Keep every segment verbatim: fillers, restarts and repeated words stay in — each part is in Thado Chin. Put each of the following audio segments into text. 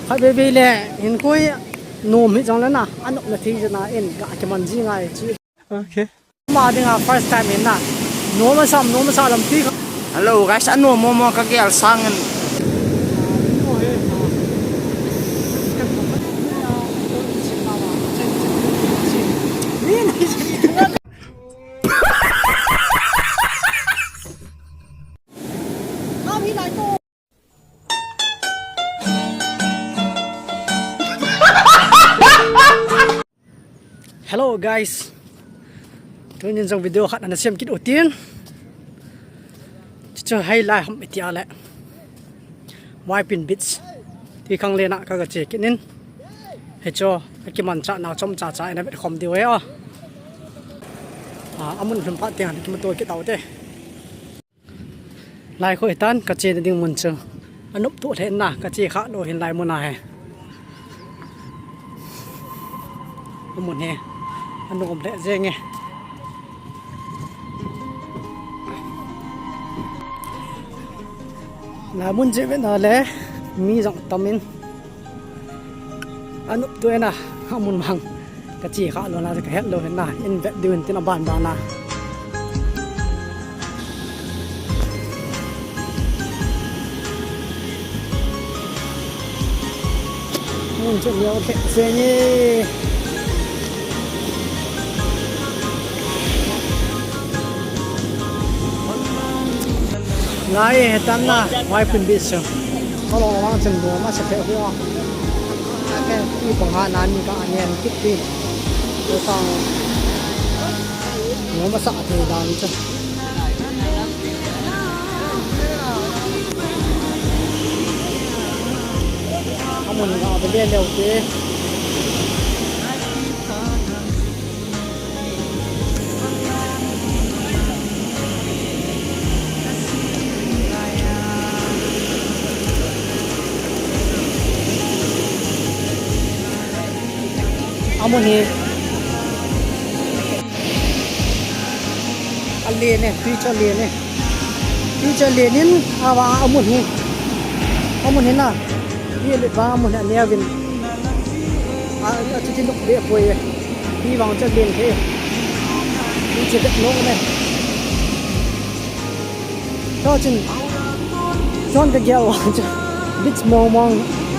Khat veve le, hinkho hi nom hi jong le na, anop na thei jeh in, ka kiman ji ngai chi. Okay. Ama dinga first time in na. Nom asa, nom asa lampi kha. Hello guys, anom momo ka gel sangin. Hello guys. Tunin jong video khat ana sem kit u tin. Chuchu hilai ham iti ale. Waipin Beach. Ti khang le na ka ga che kit in. Hichu akimanchah nau chomcha cha ina vet khom diu e o. A, amun lhum phat teng kimuto kit tau te. Lai khu hitan ka chena ding mun chu. Anop tuh lheh na ka che kha lou hin lai mun a he. Amun he. Anom lheh jeng e. Lai mun che ve na le mi jong tam in. Anop tuh e na, amun mang. Ka che kha lou na, ka het lou hin na, in vet diu in tin aban ban na. Mun chu neo khe se ni. Lai he tan na, Waipin Beach chu. Ka lo wang chen do ma sa phe hu a. Ka ke ti bang ha na ni ka anian kit ti. Ko sang. Mo ma sa te dan chu. Amun ga ba le le te. Amun hi. Alen e, tui chu alen e. Tui chu alen in, avang amun hi. Amun hi na. Hi le vang amun hi ania vin. A, a chuti nok be poi e. Hi vang chu alen the. Hi chu be nok ne. Tua chun, chun ka gel vang chu. Beach mong mong,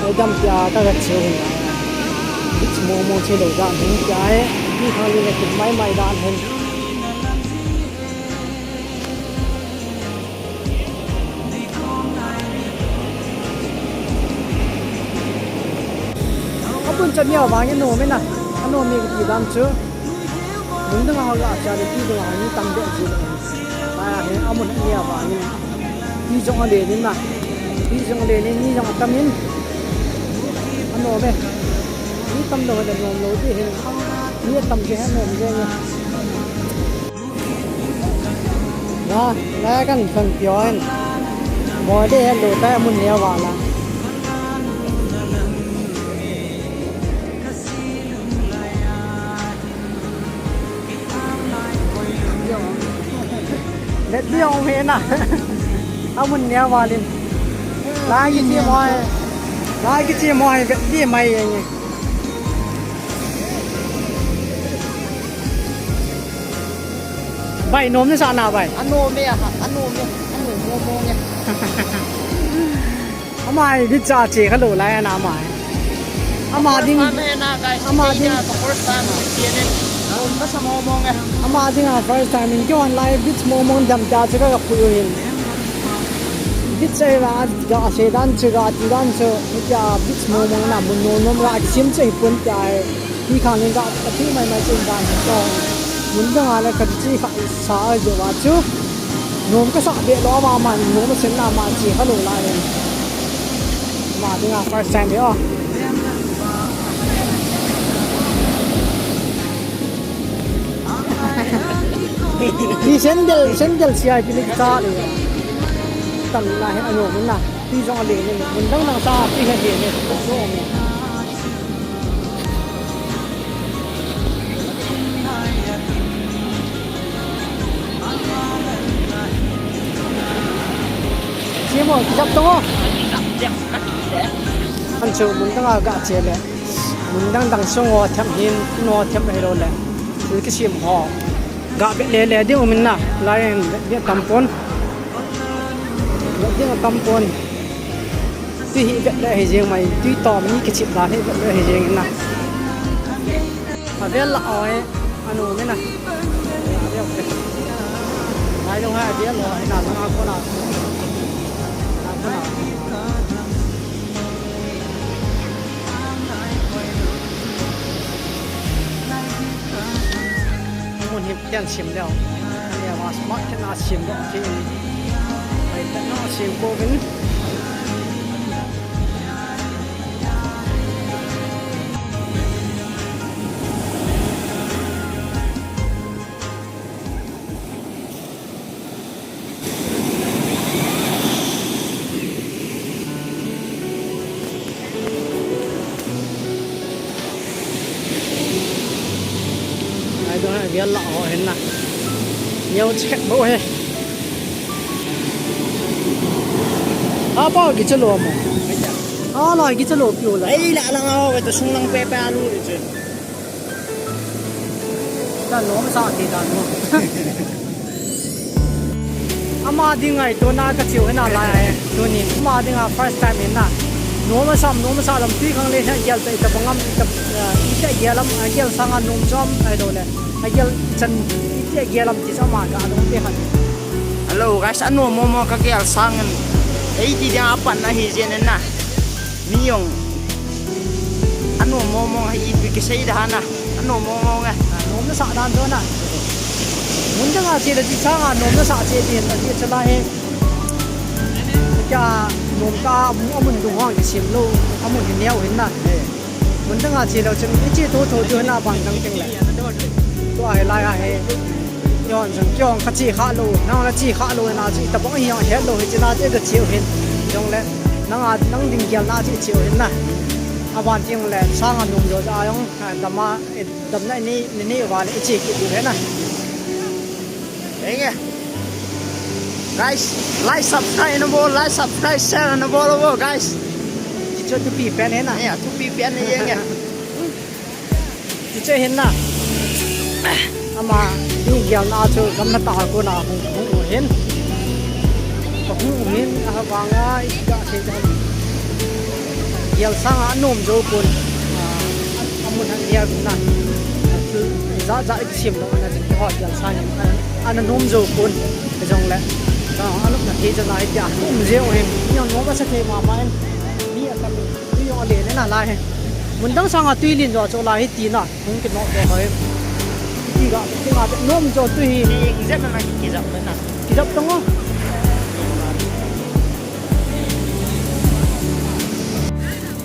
eh, dam tia ka ga che hin. Beach mong mong che lou dan hin tia e. Hi khang le le kit mai mai dan hin. Amun chu neo vang in nom e na. Anom e kiti dan chu. Mun dang a ho la cha le ti dang a ni tam be ji le. Aya he amun neo vang in. Ti jong alen in na. Ti jong alen in, ni jong atam in. Anom e. Ni tam lou le nom lou ti hin. Ni atam ke he nom jeng e. Na, na kan thon pio hen. Mo de hen lo ta mun ne wa la. Let di ong he na. Amun ne wa lin. La ki chi mo. La ki chi mo, let di mai ye. Bai, nom nasa na bai. Anom e, anom e, anom mo mo e. Ama hi beach a che kha lou lai ana ama hi. Ama ding, ama ding. First time in che ne. Nom nasa mo mo e. Ama ding a first time in kihon lai beach mo mo dam ta che ka pui u hin. Beach a va ga se dan che ga ti dan che. Tia beach mo mo na mun nom nom ga kisim che hi pun tia. Hi khang in ga, ka thi mai mai chen dan to. Mun dang a le ka chi kha sa a jo wa chu. Nom ka sa be lo ma ma nom sen na ma chi kha lo la le. Ma dinga first time yo. Hi sandal, sandal sia pi ni ta le. Tam na he ano na. Ti jong le ni. Mun dang na sa ti he ni. So. Simo, kijap to mo. An chu mun dang a ga che le. Mun dang dang sung ho them hin, in ho them hi lo le. Chu kisem ho. Ga be le le ding um in na. Lai in be tam pon. Be ding tam pon. Tui hi be le hi jeng mai. Tui to mi kichip da hi be le hi jeng in na. A vel la oi, anu me na. Lai dong ha vel lo, na na ko na. Mun hi pian sim leo. Ani a mas mat ken a sim leo ki. Ai ta na sim ko vin. Ai, dong ha, vel la ho hin na. Neo chek bo he. Apa ki chalo mo. Ala ki chalo pyo la. Ei, la la ho, to sung lang pe pe alu. Ta nom sa ti ta nom. Ama ding ngaito na ka chiu hina lai ai. Tuni ama ding a first time in na. Nom sa, nom sa lam tui khang le ha gel ta ita bangam ita, eh, ita gel lam, eh, gel sanga nom chom ai do le. Ai gel chan ita gel lam ti sa ma ka nom te khan. Hello guys, ano mo mo ka gel sang. Ei ti dia apan na hi jen na. Mi jong. Ano mo mo hi ipi kisei da na. Ano mo mo nga. Nom na sa dan do na. Mun dang a che da chi sanga nom na sa che ti ta chi chala he. Kya nom ta mu amun dung hong kisim lo. Amun ni neo hin na. Mun dang a che lo chun i che to to jo na bang dang teng le. To a he lai a he. Yon jong kyong ka chi kha lo, nang la chi kha lo na chi ta bang hi jong he lo hi chi na che ka chiu hin. Jong le nang a nang ding gel na chi chiu hin na. A ban ting le sang a nung jo ja jong, a, dam a, e, dam na ni, ni, ni va le chi ki du he na. Enge. Guys, like, subscribe na bol, like, subscribe, share na bol, bol, guys. Cho tu pi pen he na. Ya, tu pi pen ni enge. Ti che hin na. Ama, ni gel na chu gam na ta ko na hung, hung u hin. Ka hung u hin, a vang a, i ga se jam. Gel sang a nom jo kun. A, a mun han gel na. A chu, ja, ja, i sim lo na jing ho gel sang in. A, a na nom jo kun. Jong le. Ka, a nom na thei ja na i ja. Um je u hin. Ni nom ba sa thei ma ma in. Ni a kan, ni jong a le ne na lai. Mun dang sang a tui lin jo chu lai hi ti na. Hung kinop doh hoi. Ti ga, ti ga, nom jo tu hi. Ki, ki jap na, ki jap na. Ki jap tong o.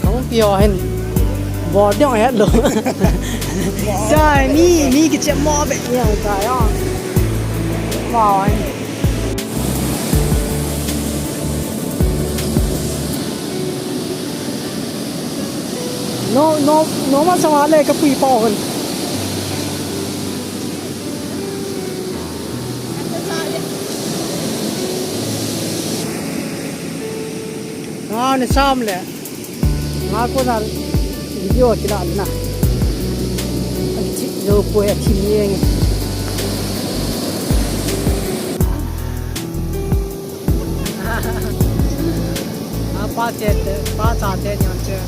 Kong pi ho hin. Bor dong het lo. Chai, mi, mi ki chem mo be. Ni ang chai o. Wow, hin. No, no, no ma sama le ka pui pa hon. Nga ni sam le. Nga ko na video kila na. Chi lo ko ya thi ni. A pa che te, pa cha te nyan che.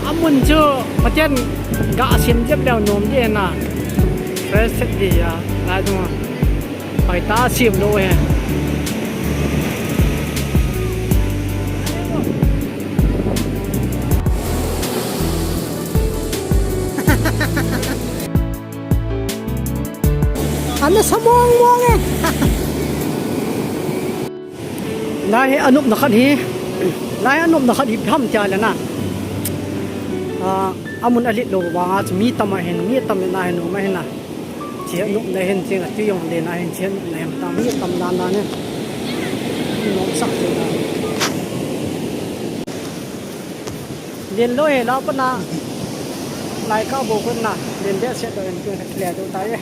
Amun chu, Pathen ga sim jep leu nom di na. Fresh set di ya, lai dung. Pai ta sim lo he. Ana sa mong mong e. Lai hi anopna khat hi. Lai hi anopna khat hi pham tia le na. A, amun alit lo vanga chu mi tam a hin, mi tam na hin, um a hin na. Chi anopna hin, chi na tui jong le na hin, chi anopna hin, tam mi tam dan dan hin. Nom sak chi na. Len lo he la pa na. Lai ka bo kun na. Len de se to en tun ka kile do tai.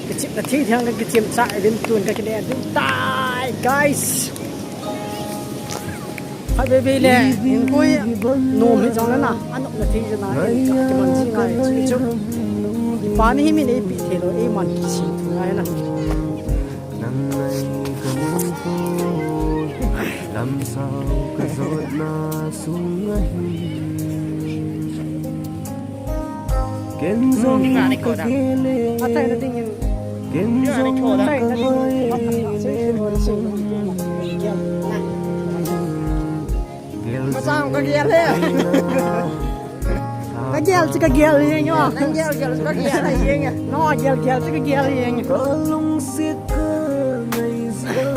Kichim na thi thiang ka kichim cha e din tun ka kile do tai, guys. Hai bebe le, in koi nom hi jong le na, anop na thei jong na, in ka kiman ji ngai chu chu. Ipa ni hi min eipi thei lou, eiman kisim thei ngai na. Nang nai ka mun ko, lam sao ka jot na sung ahi. Ken jong ka gel e, ken jong ka gel e. Masang ka gel e. Ka gel chu ka gel e nyo. Nang gel gel ka gel e nyo. No, gel gel chu ka gel e nyo. Ka lungset ka ngai jia.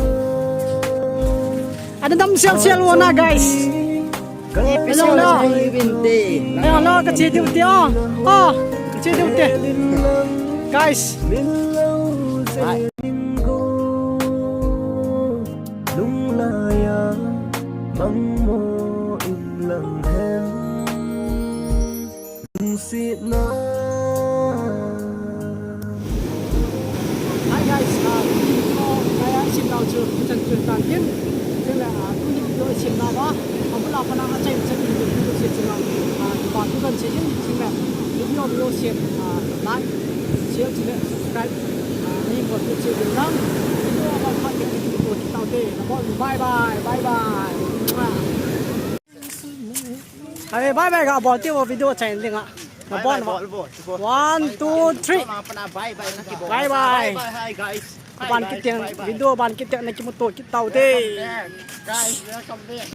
Ana dam sel sel wo na, guys. Hello, hello. Hello, hello, ka che diu te, oh. Oh, ka che diu te. Guys. Lunglai a bang mo in lang hen. Lungsetna. Hi guys, ah, tuni video, ah, isim nau chu, ichan chu tan tin. Tin le, ah, tuni video isim nau a, abul a pat a achai chan in video se chunga, ah, kipa thu kan sei in, tin le, video video se, ah, like, share, tin le, subscribe, ah, nei bol peh cheh uvin lang, video abol phat in kimuto kit taute, nabon, bye bye, bye bye. Mwah. Hai, bye bye ga bol te, video chain ding a. Nabon, bye bye, bol, bol, bol. One, two, three. Bye bye. Bye bye. Bye bye, hi guys. Bye, guys. Bye bye. Video ban kit teng na kimuto kit taute. Welcome back. Guys, welcome back.